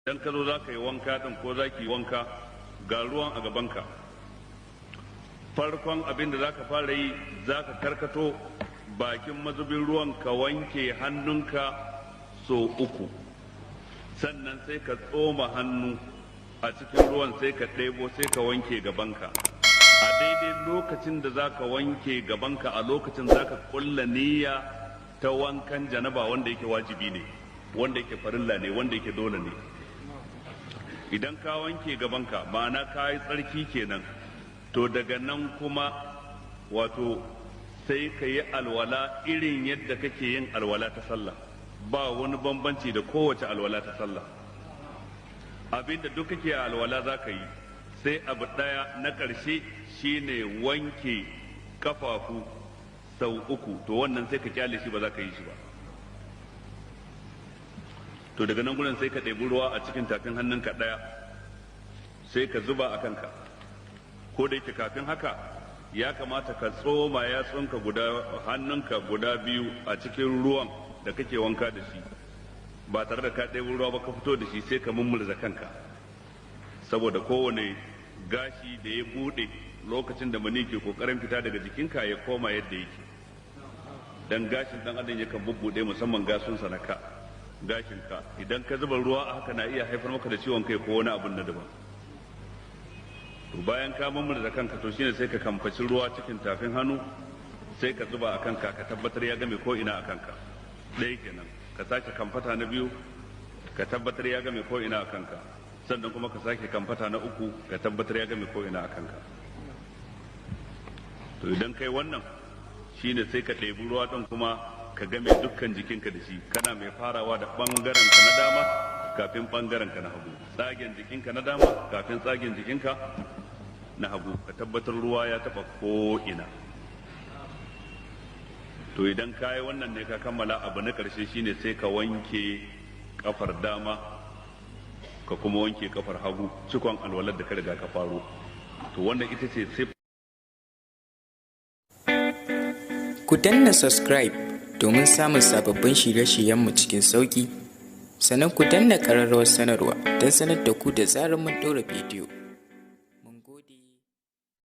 Idan ka zo za ka yi wanka ɗin ko za ki yi wanka, ga ruwan a gabanka. Farkon abin da za ka fara yi, za ka karkato bakin mazubin ruwan ka wanke hannunka so uku. Sannan sai ka tsoma hannu a cikin ruwan, sai ka ɗebo, sai ka wanke gabanka. A daidai lokacin da za ka wanke gabanka, a lokacin za ka ƙulla niyya ta wankan janaba, wanda yake wajibi ne, wanda yake farilla ne, wanda yake dole ne. Idan ka wanke gabanka, ma'ana ka yi tsarki kenan. To daga nan kuma, wato sai ka yi alwala irin yadda kake yin alwala ta sallah. Ba wani bambanci da kowace alwala ta sallah. Abinda duk kake alwala za ka yi, sai abu ɗaya na ƙarshe, shine wanke kafafu sau uku. To wannan sai ka kyale shi, ba za ka yi shi ba. To daga nan gurin sai ka ɗebi ruwa a cikin tafin hannunka ɗaya, sai ka zuba a kanka. Ko da yake kafin haka ya kamata ka tsoma yatsunka guda, hannunka guda biyu a cikin ruwan da kake wanka da shi, ba tare da ka ɗebi ruwa ba ka fito da shi, sai ka mummurza kanka, saboda kowane gashi da ya buɗe lokacin da mani ke kokarin fita daga jikinka ya koma yadda yake. Dan gashin dan adam yakan bubbuɗe, musamman gasunsa na ka, gashinka. Idan ka zuba ruwa a haka, na iya haifar maka da ciwon kai ko wani abun na daban. To bayan ka mummurza kanka, to shine sai ka kamfaci ruwa cikin tafin hannu, sai ka zuba a kanka, ka tabbatar ya game ko ina a kanka. Ɗaya kenan. Ka sake kamfata na biyu, ka tabbatar ya game ko ina a kanka. Sannan kuma ka sake kamfata na uku, ka tabbatar ya game ko ina a kanka. To idan kai wannan, shine sai ka ɗebi ruwa ɗin kuma ka game dukkan jikinka da shi, kana mai farawa da ɓangaren ka na dama kafin ɓangaren ka na hagu, tsagen jikinka na dama kafin tsagen jikinka na hagu, ka tabbatar ruwa ya taɓa ko ina. To idan ka yi wannan ne ka kammala. Abu na ƙarshe shine sai ka wanke kafar dama, ka kuma wanke kafar hagu, cikon alwalar da ka riga ka faro. To wannan ita ce sai Ku danna subscribe domin samun sababbin shirye-shiryenmu cikin sauƙi, sannan ku danna ƙararrawar sanarwa don sanar da ku da zarar mun ɗora bidiyo.